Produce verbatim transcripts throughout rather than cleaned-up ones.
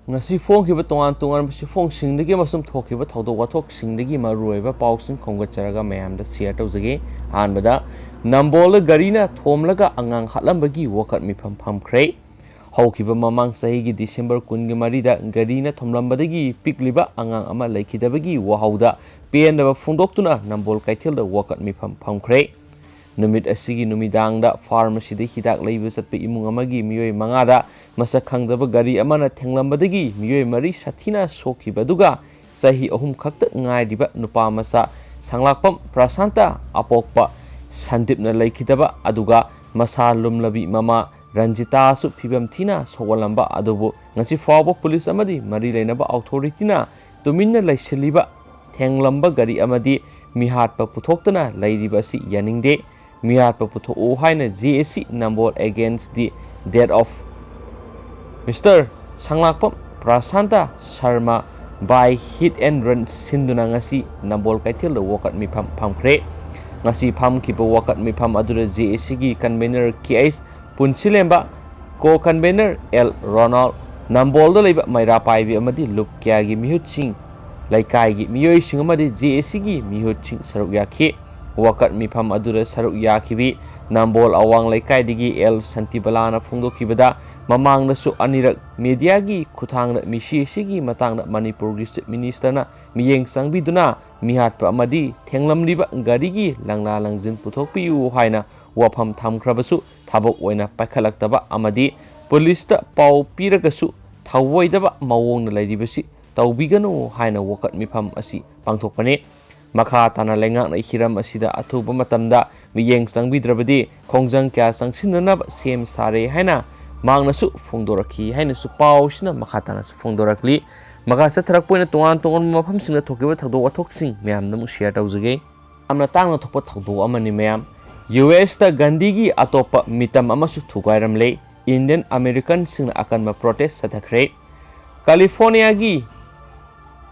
ꯉꯁꯤ ꯐꯣꯡꯈꯤꯕ ꯇꯣꯉꯥꯟ ꯇꯣꯉꯥꯟꯕ ꯆꯦꯐꯣꯡꯁꯤꯡꯗꯒꯤ ꯑꯃꯁꯨꯡ ꯊꯣꯛꯈꯤꯕ ꯊꯧꯗꯣꯛ ꯋꯥꯊꯣꯛꯁꯤꯡꯗꯒꯤ ꯃꯔꯨꯑꯣꯏꯕ ꯄꯥꯎꯁꯤꯡ ꯈꯣꯝꯒꯠꯆꯔꯒ ꯃꯌꯥꯝꯗ share ꯇꯧꯖꯒꯦ꯫ ꯑꯍꯥꯟꯕꯗ, ꯅꯝꯕꯣꯜꯗ ꯒꯥꯔꯤꯅ ꯊꯣꯝꯂꯒ ꯑꯉꯥꯡ ꯍꯥꯠꯂꯝꯕꯒꯤ ꯋꯥꯀꯠ ꯃꯤꯐꯝ ꯐꯝꯈ꯭ꯔꯦ꯫ ꯍꯧꯈꯤꯕ ꯃꯃꯥꯡ ꯆꯍꯤꯒꯤ December ꯀꯨꯟꯒ ꯃꯔꯤꯗ ꯒꯥꯔꯤꯅ ꯊꯣꯝꯂꯝꯕꯗꯒꯤ ꯄꯤꯛꯂꯤꯕ ꯑꯉꯥꯡ ꯑꯃ ꯂꯩꯈꯤꯗꯕꯒꯤ ꯋꯥꯍꯧꯗ ꯄꯦꯟꯗꯕ ꯐꯣꯡꯗꯣꯛꯇꯨꯅ ꯅꯝꯕꯣꯜ ꯀꯩꯊꯦꯜꯗ ꯋꯥꯀꯠ ꯃꯤꯐꯝ ꯐꯝꯈ꯭ꯔꯦ꯫ ꯅꯨꯃꯤꯠ ꯑꯁꯤꯒꯤ ꯅꯨꯃꯤꯗꯥꯡꯗ pharmacyꯗ ꯍꯤꯗꯥꯛ ꯂꯩꯕ ꯆꯠꯄ ꯏꯃꯨꯡ ꯑꯃꯒꯤ ꯃꯤꯑꯣꯏ ꯃꯉꯥꯗ ꯃꯁꯛ ꯈꯪꯗꯕ ꯒꯥꯔꯤ ꯑꯃꯅ ꯊꯦꯡꯂꯝꯕꯗꯒꯤ ꯃꯤꯑꯣꯏ ꯃꯔꯤ ꯁꯥꯊꯤꯅ ꯁꯣꯛꯈꯤꯕ ꯑꯗꯨꯒ ꯆꯍꯤ ꯑꯍꯨꯝ ꯈꯛꯇ ꯉꯥꯏꯔꯤꯕ ꯅꯨꯄꯥ ꯃꯆꯥ ꯁꯪꯂꯥꯛꯄꯝ ꯄ꯭ꯔꯁꯥꯟꯇ ꯑꯄꯣꯛꯄ ꯁꯟꯗꯤꯞꯅ ꯂꯩꯈꯤꯗꯕ ꯑꯗꯨꯒ ꯃꯁꯥ ꯂꯨꯝꯂꯕꯤ ꯃꯃꯥ ꯔꯟꯖꯤꯇꯥꯁꯨ ꯐꯤꯕꯝ ꯊꯤꯅ ꯁꯣꯛꯍꯜꯂꯝꯕ ꯑꯗꯨꯕꯨ ꯉꯁꯤ ꯐꯥꯎꯕ ꯄꯨꯂꯤꯁ ꯑꯃꯗꯤ ꯃꯔꯤ ꯂꯩꯅꯕ ꯑꯣꯊꯣꯔꯤꯇꯤꯅ ꯇꯨꯃꯤꯟꯅ ꯂꯩꯁꯤꯜꯂꯤꯕ ꯊꯦꯡꯂꯝꯕ ꯒꯥꯔꯤ ꯑꯃꯗꯤ ꯃꯤꯍꯥꯠꯄ ꯄꯨꯊꯣꯛꯇꯅ ꯂꯩꯔꯤꯕ ꯑꯁꯤ ꯌꯥꯅꯤꯡꯗꯦ꯫ ꯃꯤꯍꯥꯠꯄ ꯄꯨꯊꯣꯛꯎ ꯍꯥꯏꯅ JAC Nambol against the death of Mister ꯁꯪꯂꯥꯛꯄꯝ Prasanta Sharma by hit and run ꯁꯤꯟꯗꯨꯅ ꯉꯁꯤ ꯅꯝꯕꯣꯜ ꯀꯩꯊꯦꯜꯗ ꯋꯥꯀꯠ ꯃꯤꯐꯝ ꯐꯝꯈ꯭ꯔꯦ꯫ ꯉꯁꯤ ꯐꯝꯈꯤꯕ ꯋꯥꯀꯠ ꯃꯤꯐꯝ ꯑꯗꯨꯗ JACꯒꯤ convener KH ꯄꯨꯟꯁꯤꯂꯦꯝꯕ, co-convener L ꯔꯣꯅꯥꯜ, ꯅꯝꯕꯣꯜꯗ ꯂꯩꯕ ꯃꯩꯔꯥ ꯄꯥꯏꯕꯤ ꯑꯃꯗꯤ ꯂꯨꯞ ꯀꯌꯥꯒꯤ ꯃꯤꯍꯨꯠꯁꯤꯡ, ꯂꯩꯀꯥꯏꯒꯤ ꯃꯤꯑꯣꯏꯁꯤꯡ ꯑꯃꯗꯤ JACꯒꯤ ꯃꯤꯍꯨꯠꯁꯤꯡ ꯁꯔꯨꯛ ꯌꯥꯈꯤ꯫ ꯋꯥꯀꯠ ꯃꯤꯐꯝ ꯑꯗꯨꯗ ꯁꯔꯨꯛ ꯌꯥꯈꯤꯕꯤ ꯅꯝꯕꯣꯜ ꯑꯋꯥꯡ ꯂꯩꯀꯥꯏꯗꯒꯤ L ꯁꯟꯇꯤꯕꯂꯥꯅ ꯐꯣꯡꯗꯣꯛꯈꯤꯕꯗ, ꯃꯃꯥꯡꯗꯁꯨ ꯑꯅꯤꯔꯛ mediaꯒꯤ ꯈꯨꯠꯊꯥꯡꯗ ꯃꯤꯁꯤ ꯑꯁꯤꯒꯤ ꯃꯇꯥꯡꯗ ꯃꯅꯤꯄꯨꯔꯒꯤ Chief Ministerꯅ ꯃꯤꯠꯌꯦꯡ ꯆꯪꯕꯤꯗꯨꯅ ꯃꯤꯍꯥꯠꯄ ꯑꯃꯗꯤ ꯊꯦꯡꯂꯝꯂꯤꯕ ꯒꯥꯔꯤꯒꯤ ꯂꯪꯂꯥ ꯂꯪꯖꯤꯟ ꯄꯨꯊꯣꯛꯄꯤꯌꯨ ꯍꯥꯏꯅ ꯋꯥꯐꯝ ꯊꯝꯈ꯭ꯔꯕꯁꯨ ꯊꯕꯛ ꯑꯣꯏꯅ ꯄꯥꯏꯈꯠꯂꯛꯇꯕ ꯑꯃꯗꯤ ꯄꯨꯂꯤꯁꯇ ꯄꯥꯎ ꯄꯤꯔꯒꯁꯨ ꯊꯧꯑꯣꯏꯗꯕ ꯃꯑꯣꯡꯗ ꯂꯩꯔꯤꯕꯁꯤ ꯇꯧꯕꯤꯒꯅꯨ ꯍꯥꯏꯅ ꯋꯥꯀꯠ ꯃꯤꯐꯝ ꯑꯁꯤ ꯄꯥꯡꯊꯣꯛꯄꯅꯤ꯫ ꯃꯈꯥ ꯇꯥꯅ ꯂꯩꯉꯥꯛꯅ ꯍꯤꯔꯝ ꯑꯁꯤꯗ ꯑꯊꯨꯕ ꯃꯇꯝꯗ ꯃꯤꯠꯌꯦꯡ ꯆꯪꯕꯤꯗ꯭ꯔꯕꯗꯤ ꯈꯣꯡꯖꯪ ꯀꯌꯥ ꯆꯪꯁꯤꯟꯅꯅꯕ ꯁꯦꯝ ꯁꯥꯔꯦ ꯍꯥꯏꯅ ꯃꯍꯥꯛꯅꯁꯨ ꯐꯣꯡꯗꯣꯔꯛꯈꯤ ꯍꯥꯏꯅꯁꯨ ꯄꯥꯎꯁꯤꯅ ꯃꯈꯥ ꯇꯥꯅꯁꯨ ꯐꯣꯡꯗꯣꯔꯛꯂꯤ꯫ ꯃꯈꯥ ꯆꯠꯊꯔꯛꯄ ꯑꯣꯏꯅ ꯇꯣꯉꯥꯟ ꯇꯣꯉꯥꯟꯕ ꯃꯐꯝꯁꯤꯡꯗ ꯊꯣꯛꯈꯤꯕ ꯊꯧꯗꯣꯛ ꯋꯥꯊꯣꯛꯁꯤꯡ ꯃꯌꯥꯝꯗ ꯑꯃꯨꯛ share ꯇꯧꯖꯒꯦ꯫ ꯌꯥꯝꯅ ꯇꯥꯡꯅ ꯊꯣꯛꯄ ꯊꯧꯗꯣꯛ ꯑꯃꯅꯤ ꯃꯌꯥꯝ꯫ USꯇ ꯒꯥꯟꯙꯤꯒꯤ ꯑꯇꯣꯞꯄ ꯃꯤꯇꯝ ꯑꯃꯁꯨ ꯊꯨꯒꯥꯏꯔꯝꯂꯦ꯫ Indian Americanꯁꯤꯡꯅ ꯑꯀꯟꯕ protest ꯆꯠꯊꯈ꯭ꯔꯦ꯫ ꯀꯦꯂꯤꯐꯣꯔꯅꯤꯌꯥꯒꯤ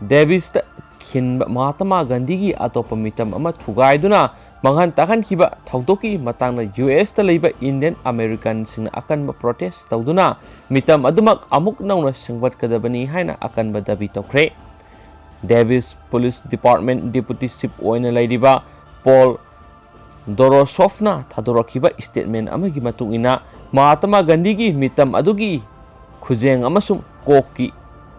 ꯗꯦꯕꯤꯁꯇ ꯈꯤꯟꯕ ꯃꯍꯥꯇꯃꯥ ꯒꯥꯟꯙꯤꯒꯤ ꯑꯇꯣꯞꯄ ꯃꯤꯇꯝ ꯑꯃ ꯊꯨꯒꯥꯏꯗꯨꯅ ꯃꯥꯡꯍꯟ ꯇꯥꯛꯍꯟꯈꯤꯕ ꯊꯧꯗꯣꯛꯀꯤ ꯃꯇꯥꯡꯗ ꯌꯨ ꯑꯦꯁꯇ ꯂꯩꯕ ꯏꯟꯗꯤꯌꯟ ꯑꯃꯦꯔꯤꯀꯥꯟꯁꯤꯡꯅ ꯑꯀꯟꯕ ꯄ꯭ꯔꯣꯇꯦꯁ ꯇꯧꯗꯨꯅ ꯃꯤꯇꯝ ꯑꯗꯨꯃꯛ ꯑꯃꯨꯛ ꯅꯧꯅ ꯁꯦꯝꯒꯠꯀꯗꯕꯅꯤ ꯍꯥꯏꯅ ꯑꯀꯟꯕ ꯗꯥꯕꯤ ꯇꯧꯈ꯭ꯔꯦ꯫ Davis police department deputy chief ꯑꯣꯏꯅ ꯂꯩꯔꯤꯕ ꯄꯣꯜ ꯗꯣꯔꯣꯁꯣꯐꯅ ꯊꯥꯗꯣꯔꯛꯈꯤꯕ ꯁ꯭ꯇꯦꯠꯃꯦꯟ ꯑꯃꯒꯤ ꯃꯇꯨꯡ ꯏꯟꯅ, ꯃꯍꯥꯇꯃꯥ ꯒꯥꯟꯙꯤꯒꯤ ꯃꯤꯇꯝ ꯑꯗꯨꯒꯤ ꯈꯨꯖꯦꯡ ꯑꯃꯁꯨꯡ ꯀꯣꯛꯀꯤ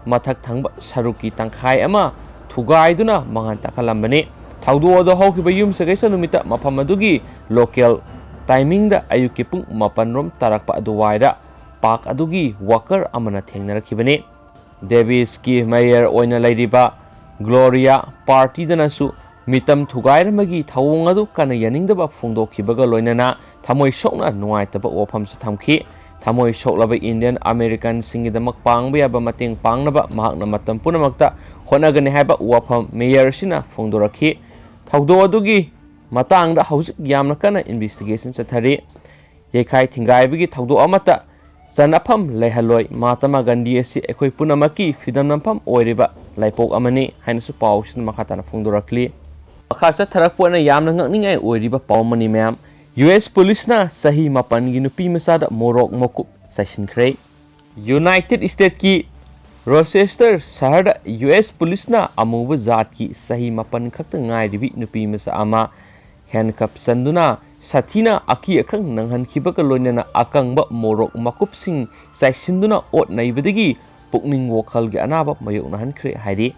ꯃꯊꯛ ꯊꯪꯕ ꯁꯔꯨꯛꯀꯤ ꯇꯪꯈꯥꯏ ꯑꯃ ꯊꯨꯒꯥꯏꯗꯨꯅ ꯃꯥꯡꯍꯟ ꯇꯥꯛꯍꯜꯂꯝꯕꯅꯤ꯫ ꯊꯧꯗꯣꯛ ꯑꯗꯨ ꯍꯧꯈꯤꯕ ꯌꯨꯝꯁꯀꯩꯁ ꯅꯨꯃꯤꯠꯇ ꯃꯐꯝ ꯑꯗꯨꯒꯤ ꯂꯣꯀꯦꯜ ꯇꯥꯏꯃꯤꯡꯗ ꯑꯌꯨꯛꯀꯤ ꯄꯨꯡ ꯃꯥꯄꯟ ꯔꯣꯝ ꯇꯥꯔꯛꯄ ꯑꯗꯨꯋꯥꯏꯗ ꯄꯥꯔꯛ ꯑꯗꯨꯒꯤ ꯋꯥꯀꯔ ꯑꯃꯅ ꯊꯦꯡꯅꯔꯛꯈꯤꯕꯅꯤ꯫ ꯗꯦꯕꯤꯁꯀꯤ ꯃꯦꯌꯔ ꯑꯣꯏꯅ ꯂꯩꯔꯤꯕ ꯒ꯭ꯂꯣꯔꯤꯌꯥ ꯄꯥꯔꯇꯤꯗꯅꯁꯨ ꯃꯤꯇꯝ ꯊꯨꯒꯥꯏꯔꯝꯕꯒꯤ ꯊꯧꯑꯣꯡ ꯑꯗꯨ ꯀꯟꯅ ꯌꯥꯅꯤꯡꯗꯕ ꯐꯣꯡꯗꯣꯛꯈꯤꯕꯒ ꯂꯣꯏꯅꯅ ꯊꯃꯣꯏ ꯁꯣꯛꯅ ꯅꯨꯡꯉꯥꯏꯇꯕ ꯋꯥꯐꯝꯁꯨ ꯊꯝꯈꯤ꯫ ꯊꯃꯣꯏ ꯁꯣꯛꯂꯕ ꯏꯟꯗꯤꯌꯟ ꯑꯃꯦꯔꯤꯀꯥꯟꯁꯤꯡꯒꯤꯗꯃꯛ ꯄꯥꯡꯕ ꯌꯥꯕ ꯃꯇꯦꯡ ꯄꯥꯡꯅꯕ ꯃꯍꯥꯛꯅ ꯃꯇꯝ ꯄꯨꯝꯅꯃꯛꯇ ꯍꯣꯠꯅꯒꯅꯤ ꯍꯥꯏꯕ ꯋꯥꯐꯝ ꯃꯦꯌꯔꯁꯤꯅ ꯐꯣꯡꯗꯣꯔꯛꯈꯤ꯫ ꯊꯧꯗꯣꯛ ꯑꯗꯨꯒꯤ ꯃꯇꯥꯡꯗ ꯍꯧꯖꯤꯛ ꯌꯥꯝꯅ ꯀꯟꯅ ꯏꯟꯚꯦꯁꯇꯤꯒꯦꯁꯟ ꯆꯠꯊꯔꯤ꯫ ꯌꯩꯈꯥꯏ ꯊꯤꯡꯒꯥꯏꯕꯒꯤ ꯊꯧꯗꯣꯛ ꯑꯃꯠꯇ ꯆꯅꯐꯝ ꯂꯩꯍꯜꯂꯣꯏ꯫ ꯃꯍꯥꯇꯃꯥ ꯒꯥꯟꯙꯤ ꯑꯁꯤ ꯑꯩꯈꯣꯏ ꯄꯨꯝꯅꯃꯛꯀꯤ ꯐꯤꯗꯝ ꯅꯝꯐꯝ ꯑꯣꯏꯔꯤꯕ ꯂꯥꯏꯄꯣꯛ ꯑꯃꯅꯤ ꯍꯥꯏꯅꯁꯨ ꯄꯥꯎꯁꯤꯅ ꯃꯈꯥ ꯇꯥꯅ ꯐꯣꯡꯗꯣꯔꯛꯂꯤ꯫ ꯃꯈꯥ ꯆꯠꯊꯔꯛꯄ ꯑꯣꯏꯅ ꯌꯥꯝꯅ ꯉꯛꯅꯤꯡꯉꯥꯏ ꯑꯣꯏꯔꯤꯕ ꯄꯥꯎ ꯑꯃꯅꯤ ꯃꯌꯥꯝ꯫ ꯌꯨ ꯑꯦꯁ ꯄꯨꯂꯤꯁꯅ ꯆꯍꯤ ꯃꯥꯄꯟꯒꯤ ꯅꯨꯄꯤ ꯃꯆꯥꯗ ꯃꯣꯔꯣꯛ ꯃꯀꯨꯞ ꯆꯥꯏꯁꯤꯟꯈ꯭ꯔꯦ꯫ ꯌꯨꯅꯥꯏꯇꯦꯗ ꯁ꯭ꯇꯦꯠꯀꯤ ꯔꯣꯆꯦꯁꯇꯔ ꯁꯍꯔꯗ ꯌꯨ ꯑꯦꯁ ꯄꯨꯂꯤꯁꯅ ꯑꯃꯨꯕ ꯖꯥꯠꯀꯤ ꯆꯍꯤ ꯃꯥꯄꯟ ꯈꯛꯇ ꯉꯥꯏꯔꯤꯕꯤ ꯅꯨꯄꯤ ꯃꯆꯥ ꯑꯃ ꯍꯦꯟꯀꯞ ꯆꯟꯗꯨꯅ ꯁꯥꯊꯤꯅ ꯑꯀꯤ ꯑꯈꯪ ꯅꯪꯍꯟꯈꯤꯕꯒ ꯂꯣꯏꯅꯅ ꯑꯀꯪꯕ ꯃꯣꯔꯣꯛ ꯃꯀꯨꯞꯁꯤꯡ ꯆꯥꯏꯁꯤꯟꯗꯨꯅ ꯑꯣꯠ ꯅꯩꯕꯗꯒꯤ ꯄꯨꯛꯅꯤꯡ ꯋꯥꯈꯜꯒꯤ ꯑꯅꯥꯕ ꯃꯥꯌꯣꯛꯅꯍꯟꯈ꯭ꯔꯦ ꯍꯥꯏꯔꯤ꯫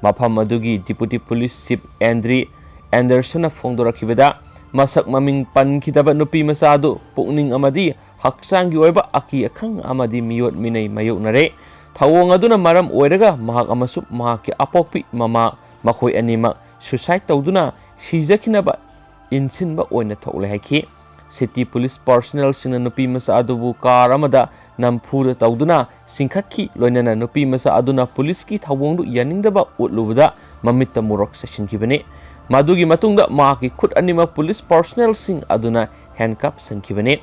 ꯃꯐꯝ ꯑꯗꯨꯒꯤ ꯗꯤꯄꯨꯇꯤ ꯄꯨꯂꯤꯁ ꯆꯤꯐ ꯑꯦꯟꯗ꯭ꯔꯤ ꯑꯦꯟꯗꯔꯁꯟꯅ ꯐꯣꯡꯗꯣꯔꯛꯈꯤꯕꯗ, ꯃꯁꯛ ꯃꯃꯤꯡ ꯄꯟꯈꯤꯗꯕ ꯅꯨꯄꯤ ꯃꯆꯥ ꯑꯗꯨ ꯄꯨꯛꯅꯤꯡ ꯑꯃꯗꯤ ꯍꯛꯆꯥꯡꯒꯤ ꯑꯣꯏꯕ ꯑꯀꯤ ꯑꯈꯪ ꯑꯃꯗꯤ ꯃꯤꯑꯣꯠ ꯃꯤꯅꯩ ꯃꯥꯌꯣꯛꯅꯔꯦ꯫ ꯊꯧꯑꯣꯡ ꯑꯗꯨꯅ ꯃꯔꯝ ꯑꯣꯏꯔꯒ ꯃꯍꯥꯛ ꯑꯃꯁꯨꯡ ꯃꯍꯥꯛꯀꯤ ꯑꯄꯣꯛꯄꯤ ꯃꯃꯥ, ꯃꯈꯣꯏ ꯑꯅꯤꯃꯛ ꯁꯨꯏꯁꯥꯏꯗ ꯇꯧꯗꯨꯅ ꯁꯤꯖꯈꯤꯅꯕ ꯏꯟꯁꯤꯟꯕ ꯑꯣꯏꯅ ꯊꯣꯛꯂꯦ ꯍꯥꯏꯈꯤ꯫ ꯁꯤꯇꯤ ꯄꯨꯂꯤꯁ ꯄꯥꯔꯁꯣꯅꯦꯜꯁꯤꯡꯅ ꯅꯨꯄꯤ ꯃꯆꯥ ꯑꯗꯨꯕꯨ ꯀꯥꯔ ꯑꯃꯗ ꯅꯝꯐꯨꯗ ꯇꯧꯗꯨꯅ ꯆꯤꯡꯈꯠꯈꯤ, ꯂꯣꯏꯅꯅ ꯅꯨꯄꯤ ꯃꯆꯥ ꯑꯗꯨꯅ ꯄꯨꯂꯤꯁꯀꯤ ꯊꯧꯑꯣꯡꯗꯨ ꯌꯥꯅꯤꯡꯗꯕ ꯎꯠꯂꯨꯕꯗ ꯃꯃꯤꯠꯇ ꯃꯣꯔꯣꯛ ꯆꯥꯏꯁꯤꯟꯈꯤꯕꯅꯤ꯫ ꯃꯗꯨꯒꯤ ꯃꯇꯨꯡꯗ ꯃꯍꯥꯛꯀꯤ ꯈꯨꯠ ꯑꯅꯤꯃꯛ ꯄꯨꯂꯤꯁ ꯄꯥꯔꯁꯣꯅꯦꯜꯁꯤꯡ ꯑꯗꯨꯅ ꯍꯦꯟꯀꯞ ꯆꯟꯈꯤꯕꯅꯤ꯫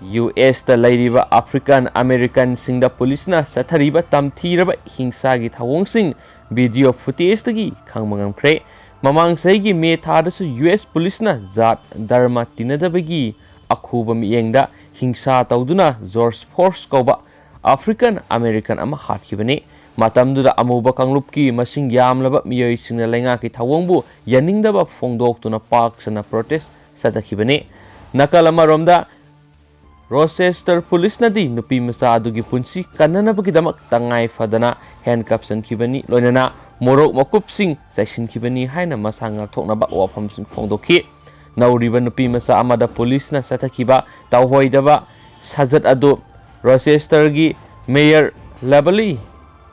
ꯌꯨ ꯑꯦꯁꯇ ꯂꯩꯔꯤꯕ ꯑꯐ꯭ꯔꯤꯀꯥꯟ ꯑꯃꯦꯔꯤꯀꯥꯟꯁꯤꯡꯗ ꯄꯨꯂꯤꯁꯅ ꯆꯠꯊꯔꯤꯕ ꯇꯝꯊꯤꯔꯕ ꯍꯤꯡꯁꯥꯒꯤ ꯊꯧꯑꯣꯡꯁꯤꯡ ꯚꯤꯗꯤꯑꯣ ꯐꯨꯇꯦꯖꯇꯒꯤ ꯈꯪꯕ ꯉꯝꯈ꯭ꯔꯦ꯫ ꯃꯃꯥꯡ ꯆꯍꯤꯒꯤ ꯃꯦ ꯊꯥꯗꯁꯨ ꯌꯨ ꯑꯦꯁ ꯄꯨꯂꯤꯁꯅ ꯖꯥꯠ ꯙꯔꯃ ꯇꯤꯟꯅꯗꯕꯒꯤ ꯑꯈꯨꯕ ꯃꯤꯠꯌꯦꯡꯗ ꯍꯤꯡꯁꯥ ꯇꯧꯗꯨꯅ ꯖꯣꯔꯖ ꯐꯣꯔꯁ ꯀꯧꯕ ꯑꯐ꯭ꯔꯤꯀꯟ ꯑꯃꯦꯔꯤꯀꯟ ꯑꯃ ꯍꯥꯠꯈꯤꯕꯅꯤ꯫ ꯃꯇꯝꯗꯨꯗ ꯑꯃꯨꯕ ꯀꯥꯡꯂꯨꯞꯀꯤ ꯃꯁꯤꯡ ꯌꯥꯝꯂꯕ ꯃꯤꯑꯣꯏꯁꯤꯡꯅ ꯂꯩꯉꯥꯛꯀꯤ ꯊꯧꯑꯣꯡꯕꯨ ꯌꯥꯅꯤꯡꯗꯕ ꯐꯣꯡꯗꯣꯛꯇꯨꯅ ꯄꯥꯛ ꯁꯟꯅ ꯄ꯭ꯔꯣꯇꯦꯁ ꯆꯠꯊꯈꯤꯕꯅꯤ꯫ ꯅꯥꯀꯜ ꯑꯃꯔꯣꯝꯗ, ꯔꯣꯆꯦꯁꯇꯔ ꯄꯨꯂꯤꯁꯅꯗꯤ ꯅꯨꯄꯤ ꯃꯆꯥ ꯑꯗꯨꯒꯤ ꯄꯨꯟꯁꯤ ꯀꯟꯅꯅꯕꯒꯤꯗꯃꯛ ꯇꯉꯥꯏ ꯐꯗꯅ ꯍꯦꯟ ꯀꯞꯁꯟꯈꯤꯕꯅꯤ, ꯂꯣꯏꯅꯅ ꯃꯣꯔꯣꯛ ꯃꯀꯨꯞꯁꯤꯡ ꯆꯩꯁꯤꯟꯈꯤꯕꯅꯤ ꯍꯥꯏꯅ ꯃꯁꯥ ꯉꯥꯛꯊꯣꯛꯅꯕ ꯋꯥꯐꯝꯁꯤꯡ ꯐꯣꯡꯗꯣꯛꯈꯤ꯫ ꯅꯧꯔꯤꯕ ꯅꯨꯄꯤ ꯃꯆꯥ ꯑꯃꯗ ꯄꯨꯂꯤꯁꯅ ꯆꯠꯊꯈꯤꯕ ꯇꯧꯍꯣꯏꯗꯕ ꯁꯥꯖꯠ ꯑꯗꯨ ꯔꯣꯆꯦꯁꯇꯔꯒꯤ ꯃꯦꯌꯔ ꯂꯕꯂꯤ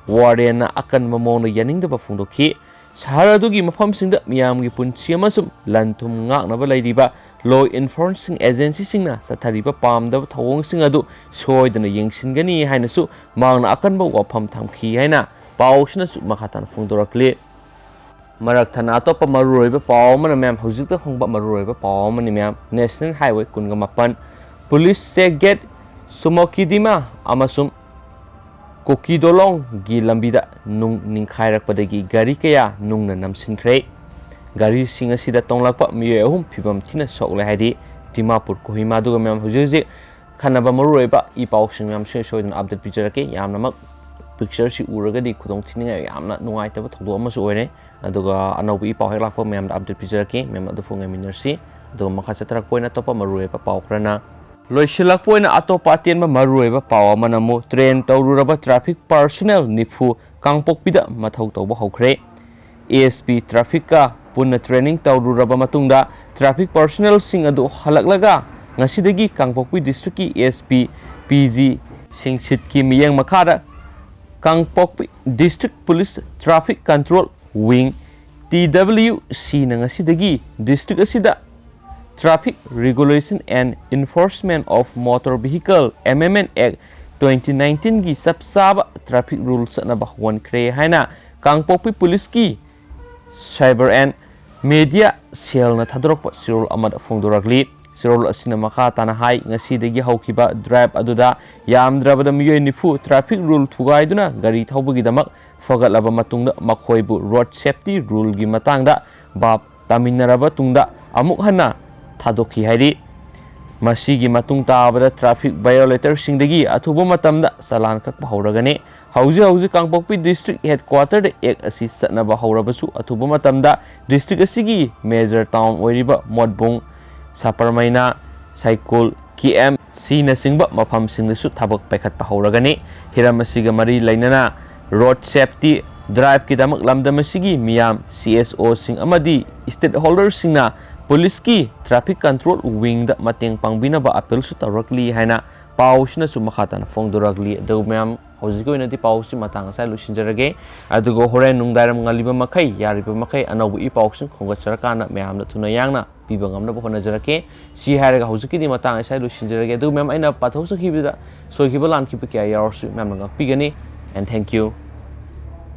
ꯋꯥꯔꯦꯟꯅ ꯑꯀꯟꯕ ꯃꯑꯣꯡꯗ ꯌꯥꯅꯤꯡꯗꯕ ꯐꯣꯡꯗꯣꯛꯈꯤ꯫ ꯁꯍꯔ ꯑꯗꯨꯒꯤ ꯃꯐꯝꯁꯤꯡꯗ ꯃꯤꯌꯥꯝꯒꯤ ꯄꯨꯟꯁꯤ ꯑꯃꯁꯨꯡ ꯂꯟ ꯊꯨꯝ ꯉꯥꯛꯅꯕ ꯂꯩꯔꯤꯕ ꯂꯣ ꯏꯟꯐꯣꯔꯁꯤꯡ ꯑꯦꯖꯦꯟꯁꯤꯁꯤꯡꯅ ꯆꯠꯊꯔꯤꯕ ꯄꯥꯝꯗꯕ ꯊꯧꯑꯣꯡꯁꯤꯡ ꯑꯗꯨ ꯁꯣꯏꯗꯅ ꯌꯦꯡꯁꯤꯟꯒꯅꯤ ꯍꯥꯏꯅꯁꯨ ꯃꯍꯥꯛꯅ ꯑꯀꯟꯕ ꯋꯥꯐꯝ ꯊꯝꯈꯤ ꯍꯥꯏꯅ ꯄꯥꯎꯁꯤꯅꯁꯨ ꯃꯈꯥ ꯇꯥꯅ ꯐꯣꯡꯗꯣꯔꯛꯂꯤ꯫ ꯃꯔꯛ ꯊꯠꯅ ꯑꯇꯣꯞꯄ ꯃꯔꯨꯑꯣꯏꯕ ꯄꯥꯎ ꯑꯃꯅ, ꯃꯌꯥꯝ, ꯍꯧꯖꯤꯛꯇ ꯐꯪꯕ ꯃꯔꯨꯑꯣꯏꯕ ꯄꯥꯎ ꯑꯃꯅꯤ, ꯃꯌꯥꯝ꯫ ꯅꯦꯁꯅꯦꯜ ꯍꯥꯏꯋꯦ ꯀꯨꯟꯒ ꯃꯥꯄꯟ, ꯄꯨꯂꯤꯁ ꯆꯦꯛ ꯒꯦꯠ ꯁꯨꯃꯣꯀꯤꯗꯤꯃꯥ ꯑꯃꯁꯨꯡ ꯀꯨꯀꯤꯗꯣꯂꯣꯡꯒꯤ ꯂꯝꯕꯤꯗ ꯅꯨꯡ ꯅꯤꯡꯈꯥꯏꯔꯛꯄꯗꯒꯤ ꯒꯥꯔꯤ ꯀꯌꯥ ꯅꯨꯡꯅ ꯅꯝꯁꯤꯟꯈ꯭ꯔꯦ꯫ ꯒꯥꯔꯤꯁꯤꯡ ꯑꯁꯤꯗ ꯇꯣꯡꯂꯛꯄ ꯃꯤꯑꯣꯏ ꯑꯍꯨꯝ ꯐꯤꯕꯝ ꯊꯤꯅ ꯁꯣꯛꯂꯦ ꯍꯥꯏꯗꯤ ꯗꯤꯃꯥꯄꯨꯔ ꯀꯣꯍꯤꯃꯥ꯫ ꯑꯗꯨꯒ ꯃꯌꯥꯝ, ꯍꯧꯖꯤꯛ ꯍꯧꯖꯤꯛ ꯈꯟꯅꯕ ꯃꯔꯨꯑꯣꯏꯕ ꯏ ꯄꯥꯎꯁꯤꯡ ꯃꯌꯥꯝꯁꯨ ꯁꯣꯏꯗꯅ ꯑꯞꯗꯦꯠ ꯄꯤꯖꯔꯛꯀꯦ꯫ ꯌꯥꯝꯅꯃꯛ ꯄꯤꯛꯆꯔꯁꯤ ꯎꯔꯒꯗꯤ ꯈꯨꯗꯣꯡ ꯊꯤꯅꯤꯡꯉꯥꯏ ꯌꯥꯝꯅ ꯅꯨꯡꯉꯥꯏꯇꯕ ꯊꯧꯗꯣꯛ ꯑꯃꯁꯨ ꯑꯣꯏꯔꯦ꯫ ꯑꯗꯨꯒ ꯑꯅꯧꯕ ꯏ ꯄꯥꯎ ꯍꯦꯛ ꯂꯥꯛꯄ ꯃꯌꯥꯝꯗ ꯑꯞꯗꯦꯠ ꯄꯤꯖꯔꯛꯀꯦ꯫ ꯃꯌꯥꯝ ꯑꯗꯨ ꯐꯥꯎ ꯉꯥꯏꯃꯤꯟꯅꯔꯁꯤ꯫ ꯑꯗꯨꯒ ꯃꯈꯥ ꯆꯠꯊꯔꯛꯄ ꯑꯣꯏꯅ ꯑꯇꯣꯞꯄ ꯃꯔꯨꯑꯣꯏꯕ ꯄꯥꯎ ꯈꯔꯅ, ꯂꯣꯏꯁꯤꯜꯂꯛꯄ ꯑꯣꯏꯅ ꯑꯇꯣꯞꯄ ꯑꯇꯦꯟꯕ ꯃꯔꯨꯑꯣꯏꯕ ꯄꯥꯎ ꯑꯃꯅ ꯑꯃꯨꯛ ꯇ꯭ꯔꯦꯟ ꯇꯧꯔꯨꯔꯕ ꯇ꯭ꯔꯥꯐꯤꯛ ꯄꯥꯔꯁꯣꯅꯦꯜ ꯅꯤꯐꯨ ꯀꯥꯡꯄꯣꯛꯄꯤꯗ ꯃꯊꯧ ꯇꯧꯕ ꯍꯧꯈ꯭ꯔꯦ꯫ ꯑꯦ ꯑꯦꯁ ꯄꯤ ꯇ꯭ꯔꯥꯐꯤꯛꯀ ꯄꯨꯟꯅ ꯇ꯭ꯔꯦꯅꯤꯡ ꯇꯧꯔꯨꯔꯕ ꯃꯇꯨꯡꯗ ꯇ꯭ꯔꯥꯐꯤꯛ ꯄꯥꯔꯁꯣꯅꯦꯜꯁꯤꯡ ꯑꯗꯨ ꯍꯜꯂꯛꯂꯒ ꯉꯁꯤꯗꯒꯤ ꯀꯥꯡꯄꯣꯛꯄꯤ ꯗꯤꯁꯇ꯭ꯔꯤꯛꯀꯤ ꯑꯦꯁ ꯄꯤ ꯄꯤ ꯖꯤ ꯁꯤꯡꯁꯤꯠꯀꯤ ꯃꯤꯠꯌꯦꯡ ꯃꯈꯥꯗ ꯀꯥꯡꯄꯣꯛꯄꯤ district police traffic control wing, T W ꯁꯤꯅ ꯉꯁꯤꯗꯒꯤ ꯗꯤꯁꯇ꯭ꯔꯤꯛ ꯑꯁꯤꯗ Traffic Regulation and Enforcement of Motor Vehicle Amendment Act twenty nineteenꯒꯤ ꯆꯞ ꯆꯥꯕ ꯇ꯭ꯔꯥꯐꯤꯛ ꯔꯨꯜ ꯆꯠꯅꯕ ꯍꯧꯍꯟꯈ꯭ꯔꯦ ꯍꯥꯏꯅ ꯀꯥꯡꯄꯣꯛꯄꯤ ꯄꯨꯂꯤꯁꯀꯤ Cyber and Media Cellꯅ ꯊꯥꯗꯣꯔꯛꯄ ꯆꯦꯔꯣꯜ ꯑꯃꯗ ꯐꯣꯡꯗꯣꯔꯛꯂꯤ꯫ ꯆꯦꯔꯣꯜ ꯑꯁꯤꯅ ꯃꯈꯥ ꯇꯥꯅ ꯍꯥꯏ, ꯉꯁꯤꯗꯒꯤ ꯍꯧꯈꯤꯕ ꯗ꯭ꯔꯥꯏꯚ ꯑꯗꯨꯗ ꯌꯥꯝꯗ꯭ꯔꯕꯗ ꯃꯤꯑꯣꯏ ꯅꯤꯐꯨ ꯇ꯭ꯔꯥꯐꯤꯛ ꯔꯨꯜ ꯊꯨꯒꯥꯏꯗꯨꯅ ꯒꯥꯔꯤ ꯊꯧꯕꯒꯤꯗꯃꯛ ꯐꯒꯠꯂꯕ ꯃꯇꯨꯡꯗ ꯃꯈꯣꯏꯕꯨ ꯔꯣꯗ ꯁꯦꯐꯇꯤ ꯔꯨꯜꯒꯤ ꯃꯇꯥꯡꯗ ꯚꯥꯞ ꯇꯥꯃꯤꯟꯅꯔꯕ ꯇꯨꯡꯗ ꯑꯃꯨꯛ ꯍꯟꯅ ꯊꯥꯗꯣꯛꯈꯤ ꯍꯥꯏꯔꯤ꯫ ꯃꯁꯤꯒꯤ ꯃꯇꯨꯡ ꯇꯥꯕꯗ ꯇ꯭ꯔꯥꯐꯤꯛ ꯚꯥꯏꯑꯣꯂꯦꯇꯔꯁꯤꯡꯗꯒꯤ ꯑꯊꯨꯕ ꯃꯇꯝꯗ ꯆꯂꯥꯟ ꯀꯛꯄ ꯍꯧꯔꯒꯅꯤ꯫ ꯍꯧꯖꯤꯛ ꯍꯧꯖꯤꯛ ꯀꯥꯡꯄꯣꯛꯄꯤ ꯗꯤꯁꯇ꯭ꯔꯤꯛ ꯍꯦꯗꯀ꯭ꯋꯥꯇꯔꯗ ꯑꯦꯛ ꯑꯁꯤ ꯆꯠꯅꯕ ꯍꯧꯔꯕꯁꯨ, ꯑꯊꯨꯕ ꯃꯇꯝꯗ ꯗꯤꯁꯇ꯭ꯔꯤꯛ ꯑꯁꯤꯒꯤ ꯃꯦꯖꯔ ꯇꯥꯎꯟ ꯑꯣꯏꯔꯤꯕ ꯃꯣꯠꯕꯨꯡ, ꯁꯄꯔꯃꯩꯅ, ꯁꯥꯏꯀꯨꯜ, ꯀꯦ ꯑꯦꯝ ꯁꯤꯅꯆꯤꯡꯕ ꯃꯐꯝꯁꯤꯡꯗꯁꯨ ꯊꯕꯛ ꯄꯥꯏꯈꯠꯄ ꯍꯧꯔꯒꯅꯤ꯫ ꯍꯤꯔꯝ ꯑꯁꯤꯒ ꯃꯔꯤ ꯂꯩꯅꯅ ꯔꯣꯗ ꯁꯦꯐꯇꯤ ꯗ꯭ꯔꯥꯏꯚꯀꯤꯗꯃꯛ ꯂꯝꯗꯝ ꯑꯁꯤꯒꯤ ꯃꯤꯌꯥꯝ, ꯁꯤ ꯑꯦꯁ ꯑꯣꯁꯤꯡ ꯑꯃꯗꯤ ꯁ꯭ꯇꯦꯛ ꯍꯣꯜꯗꯔꯁꯤꯡꯅ ꯄꯨꯂꯤꯁꯀꯤ ꯇ꯭ꯔꯥꯐꯤꯛ ꯀꯟꯇ꯭ꯔꯣꯜ ꯋꯤꯡꯗ ꯃꯇꯦꯡ ꯄꯥꯡꯕꯤꯅꯕ ꯑꯄꯤꯜꯁꯨ ꯇꯧꯔꯛꯂꯤ ꯍꯥꯏꯅ ꯄꯥꯎꯁꯤꯅꯁꯨ ꯃꯈꯥ ꯇꯥꯅ ꯐꯣꯡꯗꯣꯔꯛꯂꯤ꯫ ꯑꯗꯨ ꯃꯌꯥꯝ, ꯍꯧꯖꯤꯛꯀꯤ ꯑꯣꯏꯅꯗꯤ ꯄꯥꯎꯁꯤ ꯃꯇꯥꯡ ꯑꯁꯤꯗ ꯂꯣꯏꯁꯤꯟꯖꯔꯒꯦ꯫ ꯑꯗꯨꯒ ꯍꯣꯔꯦꯟ ꯅꯨꯡꯗꯥꯡꯋꯥꯏꯔꯝ ꯉꯜꯂꯤꯕ ꯃꯈꯩ, ꯌꯥꯔꯤꯕ ꯃꯈꯩ ꯑꯅꯧꯕ ꯏ ꯄꯥꯎꯁꯤꯡ ꯈꯣꯝꯒꯠꯆꯔꯀꯥꯟꯗ ꯃꯌꯥꯝꯗ ꯊꯨꯅ ꯌꯥꯡꯅ ꯄꯤꯕ ꯉꯝꯅꯕ ꯍꯣꯠꯅꯖꯔꯛꯀꯦ꯫ ꯁꯤ ꯍꯥꯏꯔꯒ ꯍꯧꯖꯤꯛꯀꯤꯗꯤ ꯃꯇꯥꯡ ꯑꯁꯤꯗ ꯂꯣꯏꯁꯤꯟꯖꯔꯒꯦ꯫ ꯑꯗꯨꯒ ꯃꯌꯥꯝ, ꯑꯩꯅ ꯄꯥꯊꯣꯛꯆꯈꯤꯕꯗ ꯁꯣꯏꯈꯤꯕ ꯂꯥꯟꯈꯤꯕ ꯀꯌꯥ ꯌꯥꯎꯔꯁꯨ ꯃꯌꯥꯝꯅ ꯉꯥꯛꯄꯤꯒꯅꯤ꯫ And thank you꯫